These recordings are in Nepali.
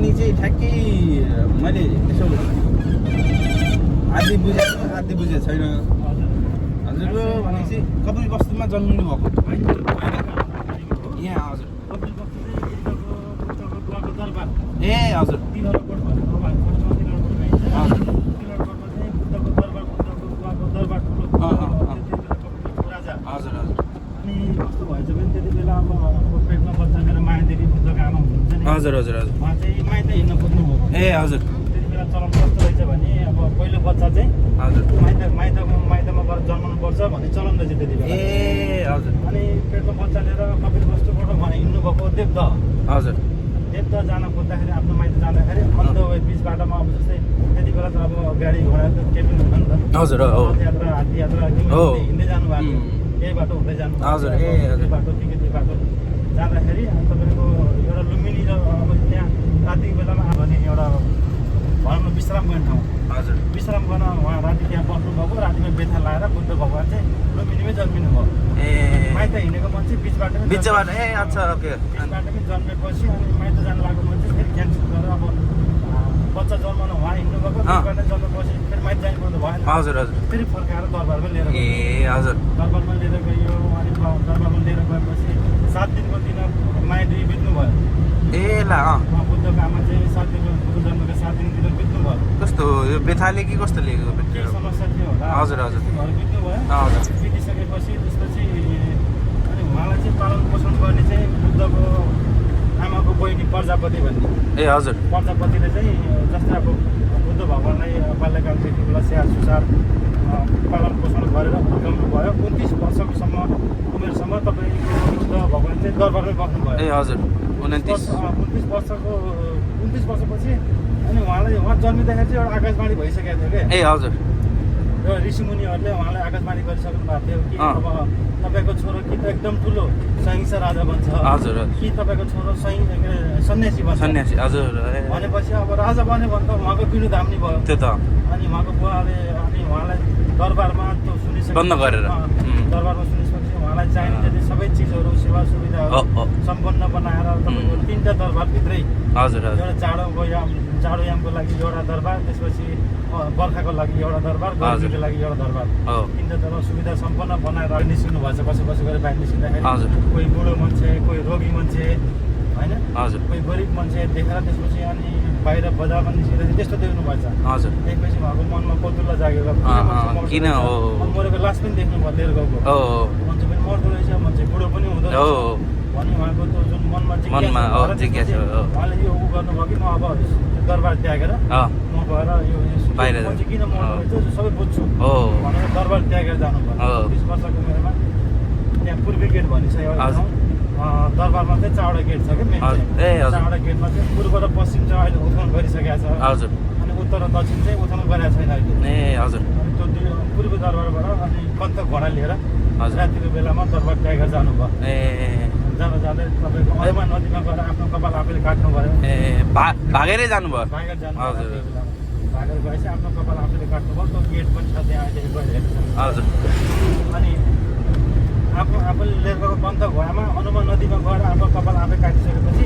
अनि चाहिँ ठ्याक्कै मैले यसो आधी बुझेको छैन। हजुरको भनेपछि कपिल बस्तीमा जन्मिनु भएको यहाँ? हजुर। ए हजुर। हजुर हजुर। अनि कस्तो भएछ भने त्यति बेला अब पेटमा बच्चा मेरो मायादेवी बुद्धको आमा हुनुहुन्छ नि। हजुर हजुर हजुर। उहाँ चाहिँ माइत हिँड्न खोज्नु भयो। ए हजुर। त्यति बेला चलन कस्तो रहेछ भने अब पहिलो बच्चा चाहिँ हजुर माइतमा गएर जन्माउनु पर्छ भन्ने चलन रहेछ त्यति बेला। ए हजुर। अनि पेटमा बच्चा लिएर कपिल वस्तुबाट भने हिँड्नु भएको देवदह। हजुर। देवदह जान खोज्दाखेरि आफ्नो माइत जाँदाखेरि अन्त बिच बाटोमा अब जस्तै त्यति बेला त अब गाडी घोडा त केही पनि हुँदैन नि त। हजुर। यात्रा हात्ती यात्रा हिँड्दै जानु भएको यही बाटो हुँदै जानु। हजुर। ए त्यो बाटो त्यो बाटो जाँदाखेरि तपाईँको एउटा लुम्बिनी र अब त्यहाँ रातिको बेलामा भने एउटा भनौँ न विश्राम गर्ने ठाउँ। हजुर। विश्राम गर्न उहाँ राति त्यहाँ बस्नुभएको, रातिमा बेथा लाएर बुद्ध भगवान चाहिँ लुम्बिनीमै जन्मिनु भयो। ए माइत हिँडेको मान्छे बिच बाटोमै ए अच्छा ओके। बिच बाटोमै जन्मेपछि अनि माइत जानु लागेको मान्छे फेरि क्यान्सल गरेर अब बच्चा जन्माउनु उहाँ हिँड्नु भएको, बिच बाटो जन्मेपछि फेरि माइत जानुपर्ने भएन। हजुर हजुर। फेरि फर्काएर दरबारमै लिएर ए हजुर। दरबारमा लिएर गयो। अनि दरबारमा लिएर गएपछि 7 दिनको दिन मायादेवी बित्नु भयो। ए ला बुद्धको आमा चाहिँ 7 दिन बुद्ध जन्मेको 7 दिनको दिन बित्नु भयो। कस्तो यो बेथाले कि कस्तो लिएको केही समस्या थियो होला। हजुर हजुर। बित्नु भयो। हजुर। बितिसकेपछि त्यसपछि अनि उहाँलाई चाहिँ पालन पोषण गर्ने चाहिँ बुद्धको आमाको बहिनी प्रजापति भन्ने। ए हजुर। प्रजापतिले चाहिँ जस्तै अब बुद्ध भगवानलाई बाल्यकालदेखि बेला स्याहार सुसार पालन पोषण गरेर हुर्काउनु भयो। 29 वर्षसम्म उमेरसम्म तपाईँको बुद्ध भगवान चाहिँ दरबारमै बस्नुभयो। ए हजुर। 29 वर्षपछि अनि उहाँ जन्मिँदाखेरि चाहिँ एउटा आकाशवाणी भइसकेको थियो क्या। ए हजुर। र ऋषिमुनिहरूले उहाँलाई आकाशवाणी गरिसक्नु भएको थियो कि अब तपाईँको छोरो कि त एकदम ठुलो सहिंस राजा बन्छ, हजुर, कि तपाईँको छोरो सन्यासी बन्छ। सन्यासी हजुर। भनेपछि अब राजा बन्यो भने त उहाँको पिँढी धाम्नी भयो। त्यो त अनि उहाँको बुवाले अनि उहाँलाई दरबारमा त्यो सुनिसके बन्द गरेर दरबारमा सुनिसकेपछि उहाँलाई चाहिने जति सबै चिजहरू सेवा सुविधाहरू सम्पन्न बनाएर तपाईँको 3टा दरबारभित्रै हजुर एउटा जाडोयामको लागि एउटा दरबार, त्यसपछि बर्खाको लागि एउटा दरबार, गर्मीको लागि एउटा दरबार, 3टा दरबार सुविधा सम्पन्न बनाएर निस्किनु भएछ। बसोबास गरेर बाहिर निस्किँदाखेरि कोही बुढो मान्छे, कोही रोगी मान्छे होइन, कोही गरिब मान्छे देखेर त्यसपछि अनि बाहिर बजारमा निस्किँदाखेरि त्यस्तो देख्नु भएछ। हजुर। त्यसपछि उहाँको मनमा कौतुल्य जागेको किन मरेको लास पनि देख्नु भयो लिएर गएको मान्छे पनि मर्दो रहेछ, मान्छे बुढो पनि हुँदो रहेछ भने उहाँको त्यो जुन मनमा जिज्ञासा उहाँले यो उ गर्नुभयो कि म अब दरबार त्यागेर म गएर यो मान्छे किन मर्दो रहेछ सबै बुझ्छु भनेर दरबार त्यागेर जानुभयो। 30 वर्षको उमेरमा त्यहाँ पूर्वी गेट भनिन्छ एउटा ठाउँ, दरबारमा चाहिँ 4वटा गेट छ क्या मेन चाहिँ। 4वटा गेटमा चाहिँ पूर्व र पश्चिम चाहिँ अहिले उठाउन गरिसकेको छ। हजुर। अनि उत्तर र दक्षिण चाहिँ उठाउन गरेको छैन अहिले। ए हजुर। अनि त्यो पूर्वी दरबारबाट अनि कन्त घोडा लिएर रातिको बेलामा दरबार त्यागेर जानुभयो। ए जाँदा जाँदै तपाईँको अरुमा नदीमा गएर आफ्नो कपाल आफैले काट्नु भयो। ए भागेरै जानुभयो। भागेर जानु भागेर गएपछि आफ्नो कपाल आफैले काट्नुभयो। त्यो गेट पनि छ त्यहाँ अहिले गएर हेर्छ। हजुर। अनि आफूले लिएर गएको कन्त घोडामा अनुमा नदीमा गएर आफ्नो कपाल आफै काटिसकेपछि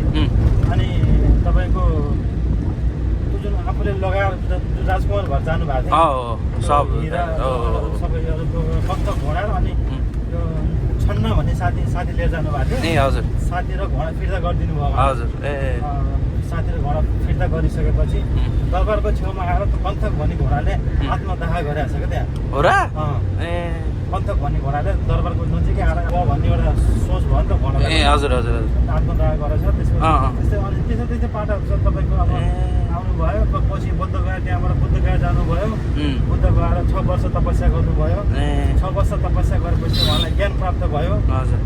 अनि तपाईँको त्यो जुन आफूले लगाएर राजकुमार घर जानुभएको थियो सबैहरू कन्त घोडा अनि त्यो छन्न भन्ने साथी लिएर जानुभएको थियो। ए हजुर। साथी र घोडा फिर्ता गरिदिनु भयो। हजुर। ए साथी र घोडा फिर्ता गरिसकेपछि दरबारको छेउमा आएर त्यो कन्थक भन्ने घोडाले आत्मदाह गरेको छ क्या त्यहाँ। हो र? ए कन्थक भन्ने घोडाले दरबारको नजिकै आएर भन्ने एउटा सोच भयो नि त घोडालाई। ए हजुर हजुर। आत्मदाह गरेछ। त्यसपछि त्यस्तै अनि त्यस्तै पाटाहरू छ तपाईँको। अब आउनुभयो पछि बुद्ध गयो, त्यहाँबाट बुद्ध गया जानुभयो। बुद्ध गएर 6 वर्ष तपस्या गर्नुभयो। 6 वर्ष तपस्या गरेपछि उहाँलाई ज्ञान प्राप्त भयो।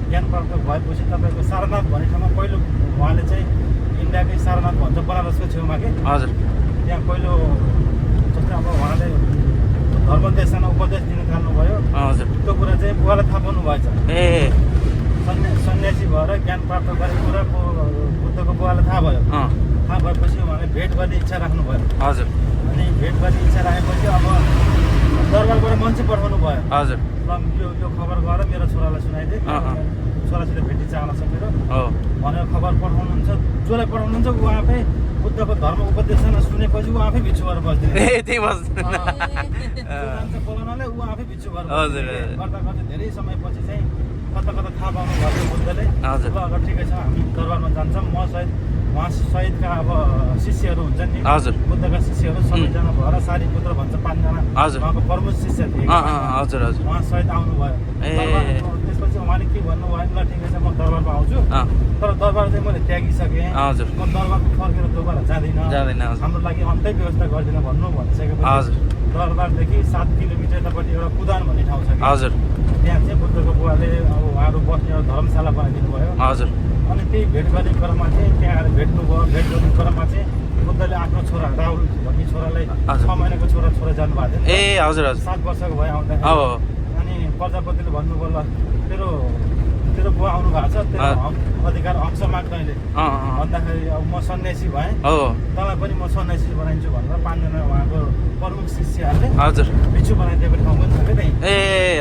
ज्ञान प्राप्त भएपछि तपाईँको सारनाथ भन्ने ठाउँमा पहिलो उहाँले चाहिँ इन्डियाकै सारनाथ भन्छ बनारसको छेउमा कि हजुर। त्यहाँ पहिलो जस्तै अब उहाँले धर्मदेशमा उपदेश दिन थाल्नुभयो। हजुर। त्यो कुरा चाहिँ बुवालाई थाहा पाउनु भएछ। ए सन्यासी भएर ज्ञान प्राप्त गरेको कुरा बुद्धको बुवालाई थाहा भयो। थाहा भएपछि उहाँले भेट गर्ने इच्छा राख्नुभयो। हजुर। अनि भेट गर्ने इच्छा राखेपछि अब दरबारबाट मान्छे पठाउनु भयो। हजुर। यो खबर गएर मेरो छोरालाई सुनाइदिए। छोरासित भेटी चाहन सकेर हो भनेर खबर पठाउनुहुन्छ जसलाई पठाउनुहुन्छ ऊ आफै बुद्धको धर्म उपदेशना सुनेपछि ऊ आफै भिक्षु भएर बस्दिने ए त्यही बस मान्छे बोलाउनलाई ऊ आफै भिक्षु भएर हजुर, बस्दिने। हजुर। गर्दा गर्दै धेरै समयपछि चाहिँ कता कता थाहा पाउनु भएको बुद्धले हजुर। ल अगर ठिकै छ हामी दरबारमा जान्छौँ म सहित उहाँ सहितका अब शिष्यहरू हुन्छन् नि हजुर। बुद्धका शिष्यहरू सबैजना भएर सारीपुत्र भन्छ 5 जना हजुर। उहाँको प्रमुख शिष्य थिए हजुर हजुर उहाँ सहित आउनुभयो ए। त्यसपछि उहाँले के भन्नुभयो ल ठिकै छ म दरबारमा आउँछु अँ, तर दरबार चाहिँ मैले त्यागिसकेँ हजुर। म दरबारमा फर्केर दोबारा जाँदिनँ जाँदैन, हजुर। हाम्रो लागि अन्तै व्यवस्था गरिदिन भन्नु भनिसकेपछि हजुर। दरबारदेखि 7 किलोमिटर यतापट्टि एउटा कुदान भन्ने ठाउँ छ कि हजुर त्यहाँ चाहिँ बुद्धको बुवाले अब उहाँहरू बस्ने एउटा धर्मशाला बनाइदिनु भयो हजुर अनि त्यही भेट गर्ने क्रममा चाहिँ त्यहाँ आएर भेट्नुभयो भेट गर्ने क्रममा चाहिँ बुद्धले आफ्नो छोरा राहुल भन्ने छोरालाई हजुर। 6 महिनाको छोरा जानुभएको थियो ए हजुर हजुर 7 वर्षको भयो आउँदाखेरि हो अनि प्रजापतिले भन्नुभयो ल तेरो तेरो बुवा आउनु भएको छ तेरो अधिकार अंश माग तैँले अँ, अँ, भन्दाखेरि अब म सन्यासी भएँ हो तँलाई पनि म सन्यासी बनाइदिन्छु भनेर 5 जना उहाँको प्रमुख शिष्यहरूले हजुर भिक्षु बनाइदिएको ठाउँ पनि छ क्या त्यहीँ ए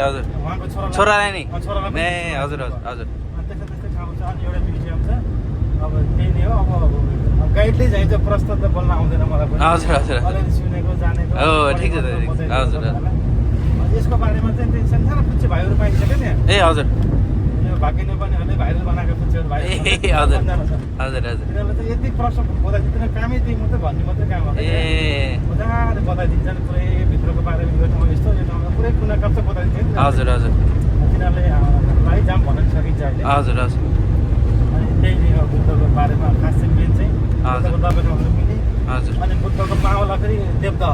हजुर उहाँको छोरालाई नि छोरालाई पनि ए भिक्षु हजुर बनाइदिनु हजुर हजुर भयो। अनि त्यस्तै त्यस्तै ठाउँ छ अनि एउटा म्युजियम छ अब त्यही नै हो अब गाइडले चाहिँ प्रस्ताव त बोल्न आउँदैन मलाई पनि हजुर, हजुर, हजुर। अलिअलि सुनेको जानेको हो, ठिक छ, ठिक छ। हजुर, हजुर। अनि यसको बारेमा चाहिँ त्यो सानो पुच्चे भाइहरू पाइन्छ क्या त्यहाँ ए हजुर यो भाग्य नेपालीहरूले भाइरल बनाएको पुच्चेहरू भाइ ए हजुर तिनीहरूलाई हजुर हजुर चाहिँ यति प्रश्न बताइदिँदैन कामै त्यही मात्रै भन्ने मात्रै काम हो ए मजाले बताइदिन्छन् पुरै भित्रको बारेमा यो ठाउँ यस्तो यो ठाउँमा पुरै कुना काप्चा बताइदिन्छ नि हजुर हजुर तिनीहरूले भाइ जाम भन्न सकिन्छ अहिले हजुर हजुर अनि त्यही नै हो बुद्धको बारेमा खास चाहिँ मेन चाहिँ हजुर। बुद्धको दर्पणहरू पनि हजुर अनि बुद्धको मावला फेरि देवदह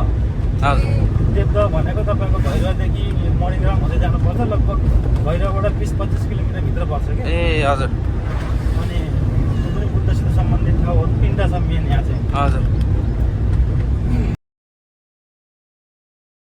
हजुर देवदह भनेको तपाईँको भैरवदेखि मणिग्राम हुँदै जानुपर्छ लगभग भैरवबाट 20-25 किलोमिटर भित्र पर्छ क्या ए हजुर अनि त्यो पनि बुद्धसित सम्बन्धित ठाउँहरू 3टा छ मेन यहाँ चाहिँ हजुर